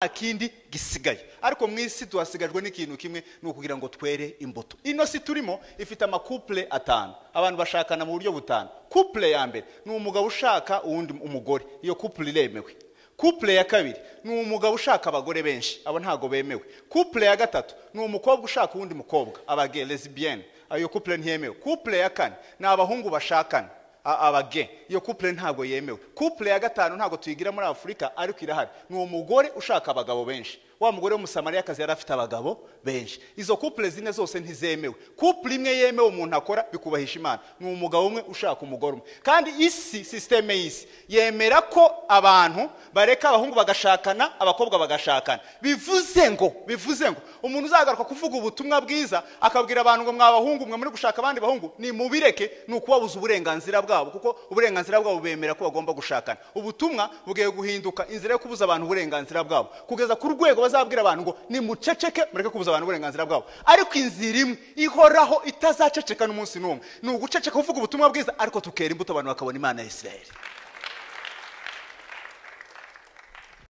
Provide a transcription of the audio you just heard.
Kindi gisigaye, ariko mu isi tuhasigajwe n'ikintu kimwe, ni ukugira ngo twere imbuto. Ino si turimo ifite ama couple atanu, abantu bashakana mu buryo butanu. Couple ya mbere ni umugabo ushaka uwundi umugore, iyo couple iremewe. Couple ya kabiri ni umugabo ushaka abagore benshi, abo ntago bemewe. Couple ya gatatu ni umukobwa ushaka uwundi mukobwa, aba gay, lesbienne, iyo couple ntiyemewe. Couple ya kane ni abahungu bashakana, aba gay, iyo couple ntabwo yemewe. Couple ya gatanu ntabwo tuyigira muri Afurika, ariko irahari, ni umugore ushaka abagabo benshi. Wa mugore w'Umusamariyakazi yari afite abagabo benshi. Izo couple zine zose ntizemewe. Couple imwe yemewe umuntu akora bikubahisha Imana ni umugabo umwe ushaka umugore umwe. Kandi isi, système y'isi yemera ko abantu bareka abahungu bagashakana, abakobwa bagashakana. Bivuze ngo umuntu uzagaruka kuvuga ubutumwa bwiza akabwira abantu ngo mwa bahungu mwe muri gushaka abandi bahungu ni mubireke, ni ukubabuza uburenganzira bwabo, kuko uburenganzira bwabo bemera ko bagomba gushakana. Ubutumwa bugiye guhinduka inzira yo kubuza abantu uburenganzira bwabo, kugeza ku rwego bazabwira abantu ngo nimuceceke, mureke kubuza abantu uburenganzira bwabo. Ariko inzira imwe ihoraho itazaceceka n'umunsi n'umwe ni uguceceka kuvuga ubutumwa bwiza, ariko tukera imbuto, abantu bakabona Imana ya Isirayeli.